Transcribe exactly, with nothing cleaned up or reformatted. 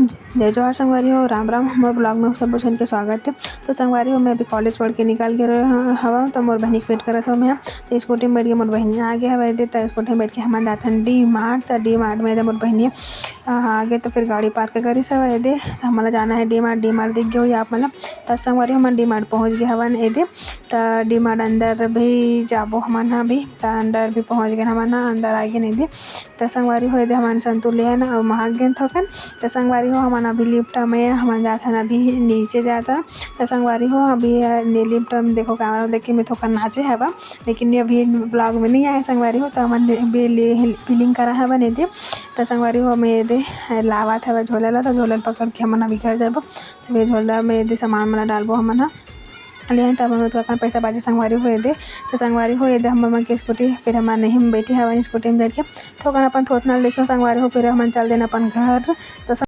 जय जोहार संगवारी हो, राम राम। हमर vlog में सबो झन के स्वागत है। तो संगवारी हो, मैं अभी college पढ़ के निकल के रहे हवं, तो मोर बहिनी के wait करत हवं मैं। तो scooty में बैठ के मोर बहिनी आ गे हवय एदे। तो scooty में बैठ के हमन जाथन D Mart। तो D Mart में एदे मोर बहिनी आ गे, तो फिर गाड़ी park करिस हवय एदे। तो हमन ला जाना है D Mart। D Mart दिख गे होही आप मन ला। तो संगवारी हो, हमन D Mart पहुंच गे हवन एदे। तो D Mart अंदर भी जाबो हमन ह अभी। तो अंदर भी पहुंच गे हमन ह, अंदर आ गे एदे। त संगवारी हो, एदे हमन संतूर लेहन अउ महक गेन थोकन। त संगवारी हो, हमन अभी lift में हमन जाथन, अभी नीचे जाथन। त संगवारी हो, अभी ये ने lift में देखो, camera देख के मैं थोकन नाचे हवा, लेकिन ये अभी vlog में नहीं आए संगवारी हो। त हमन अभी ले-, filling करा हवन एदे। त संगवारी हो, मैं एदे लावत हवा झोला ला, त झोला ल पकड़ के हमन अभी घर जाबो। त ये झोला में एदे सामान मन ला डालबो हमन ह। लेहन तब हमन ओतका कन पैसा बाचे संगवारी हो एदे। त संगवारी हो, एदे हमर मन के scooty, फिर हमन नहीं बैठे हवन scooty में बैठ के, थोकन अपन थोथना ल देखे संगवारी हो, फिर हमन चल देन अपन घर। त